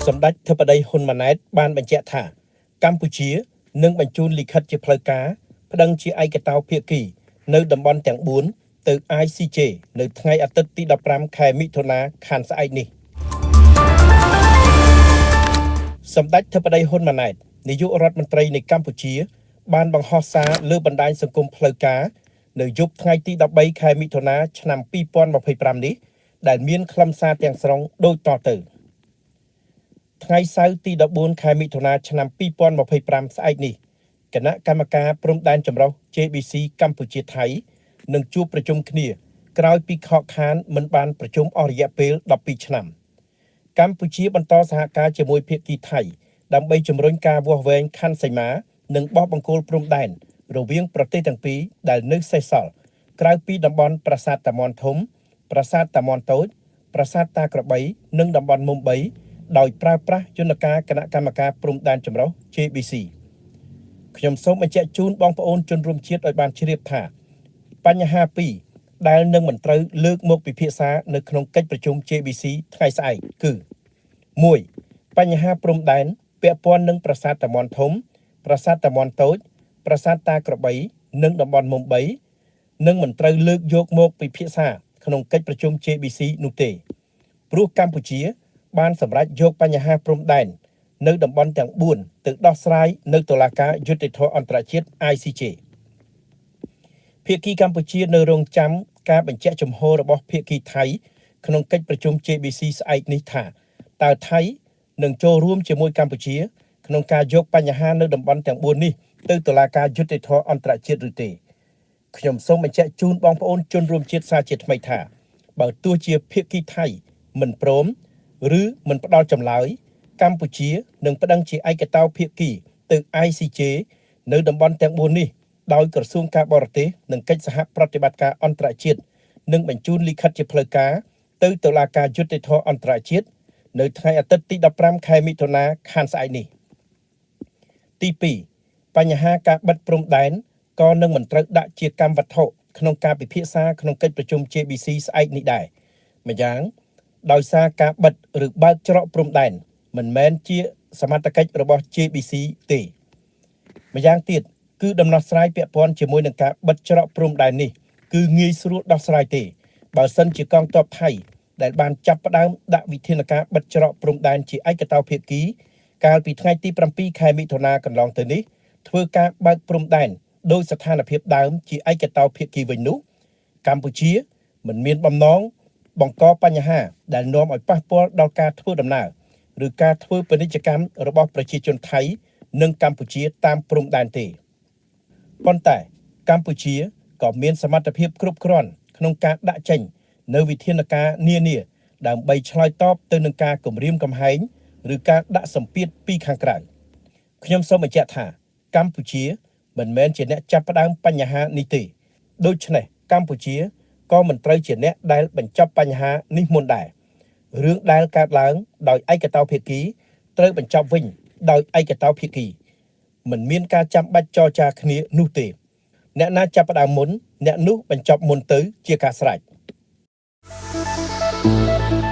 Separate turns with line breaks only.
សម្ដេចធិបតីហ៊ុនម៉ាណែតបានបញ្ជាក់ថាកម្ពុជានឹងបញ្ជូនលិខិតជាផ្លូវការប្តឹងជាឯកតោភាគីនៅតំបន់ទាំង4ទៅ ICJ នៅថ្ងៃអាទិត្យទី15ខែមិថុនាខានស្អែកនេះសម្ដេចធិបតីហ៊ុនម៉ាណែតនាយករដ្ឋមន្ត្រីនៃកម្ពុជាបានបង្ហោះសារលើបណ្ដាញសង្គមផ្លូវការនៅយប់ថ្ងៃទី13ខែមិថុនាឆ្នាំ2025នេះដែលមានខ្លឹមសារទាំងស្រុងដូចតទៅថ្ងៃសៅរ៍ទី14ខែមិថុនាឆ្នាំ2025ស្អែកនេះគណៈកម្មការព្រំដែនចម្រុះ JBC កម្ពុជាថៃនឹងជួបប្រជុំគ្នាក្រោយពីខកខានមិនបានប្រជុំអស់រយៈពេល12ឆ្នាំកម្ពុជាបន្តសហការជាមួយភាគីថៃដើម្បីជំរុញការវាស់វែងខណ្ឌសីមានិងបោះបង្គោលព្រំដែនរវាងប្រទេសទាំងពីរដែលនៅសេសសល់ក្រៅពីតំបន់ប្រាសាទតាមាន់ធំប្រាសាទតាមាន់តូចប្រាសាទតាក្របីនិងតំបន់មុំ3ដោយប្រើប្រាស់យន្តការគណៈកម្មការព្រំដែនចម្រុះ JBC ខ្ញុំសូមបញ្ជាក់ជូនបងប្អូនជនរួមជាតិឲ្យបានជ្រាបថាបញ្ហាពីរដែលនឹងមិនត្រូវលើកមកពិភាក្សានៅក្នុងកិច្ចប្រជុំ JBC ថ្ងៃស្អែកគឺ1បញ្ហាព្រំដែនពាក់ព័ន្ធនឹងប្រាសាទតាមាន់ធំប្រាសាទតាមាន់តូចប្រាសាទតាក្របីនិងតំបន់មុំ3នឹងមិនត្រូវលើកយកមកពិភាក្សាក្នុងកិច្ចប្រជុំ JBC នោះទេព្រោះកម្ពុជាបានសម្រេចយកបញ្ហាព្រំដែននៅតំបន់ទាំង4ទៅដោះស្រាយនៅតុលាការយុត្តិធម៌អន្តរជាតិ ICJ ភាគីកម្ពុជានៅរងចាំការបញ្ជាក់ជំហររបស់ភាគីថៃក្នុងកិច្ចប្រជុំ JBC ស្អែកនេះថាតើថៃនឹងចូលរួមជាមួយកម្ពុជាក្នុងការយកបញ្ហានៅតំបន់ទាំង4នេះទៅតុលាការយុត្តិធម៌អន្តរជាតិឬទេខ្ញុំសូមបញ្ជាក់ជូនបងប្អូនជនរួមជាតិសាជាថ្មីថាបើទោះជាភាគីថៃមិនព្រមឬមិនផ្ដល់ចម្លើយកម្ពុជានឹងប្តឹងជាឯកតោភាគីទៅ ICJ នៅតំបន់ទាំង4នេះដោយក្រសួងការបរទេសនិងកិច្ចសហប្រតិបត្តិការអន្តរជាតិនឹងបញ្ជូនលិខិតជាផ្លូវការទៅតុលាការយុត្តិធម៌អន្តរជាតិនៅថ្ងៃអាទិត្យទី15ខែមិថុនាខានស្អែកនេះទី2បញ្ហាការបិទព្រំដែនក៏នឹងមិនត្រូវដាក់ជាកម្មវត្ថុក្នុងការពិភាក្សាក្នុងកិច្ចប្រជុំ JBC ស្អែកនេះដែរម្យ៉ាងដោយសារការបិទឬបើកច្រកព្រំដែនមិនមែនជាសមត្ថកិច្ចរបស់ JBC ទេម្យ៉ាងទៀតគឺដំណោះស្រាយពាក់ព័ន្ធជាមួយនឹងការបិទច្រកព្រំដែននេះគឺងាយស្រួលដោះស្រាយទេបើសិនជាកងទ័ពថៃដែលបានចាប់ផ្ដើមដាក់វិធានការបិទច្រកព្រំដែនជាឯកតោភាគីកាលពីថ្ងៃទី7ខែមិថុនាកន្លងទៅនេះធ្វើការបើកព្រំដែនដោយស្ថានភាពដើមជាឯកតោភាគីវិញនោះកម្ពុជាមិនមានបំណងបង្កបញ្ហាដែលនាំឲ្យប៉ះពាល់ដល់ការធ្វើដំណើរឬការធ្វើពាណិជ្ជកម្មរបស់ប្រជាជនថៃនិងកម្ពុជាតាមព្រំដែនទេប៉ុន្តែកម្ពុជាក៏មានសមត្ថភាពគ្រប់គ្រាន់ក្នុងការដាក់ចេញនៅវិធានការនានាដើម្បីឆ្លើយតបទៅនឹងការគំរាមកំហែងឬការដាក់សម្ពាធពីខាងក្រៅខ្ញុំសូមបញ្ជាក់ថាកម្ពុជាមិនមែនជាអ្នកចាប់ផ្ដើមបញ្ហានេះទេដូច្នេះកម្ពុជាក៏មិនត្រូវជាអ្នកដែលបញ្ចប់បញ្ហានេះមុនដែររឿងដែលកើតឡើងដោយឯកតោភាគីត្រូវបញ្ចប់វិញដោយឯកតោភាគីមិនមានការចាំបាច់ចរចាគ្នានោះទេអ្នកណាចាប់ផ្ដើមមុនអ្នកនោះបញ្ចប់មុនទៅជាការស្រេច។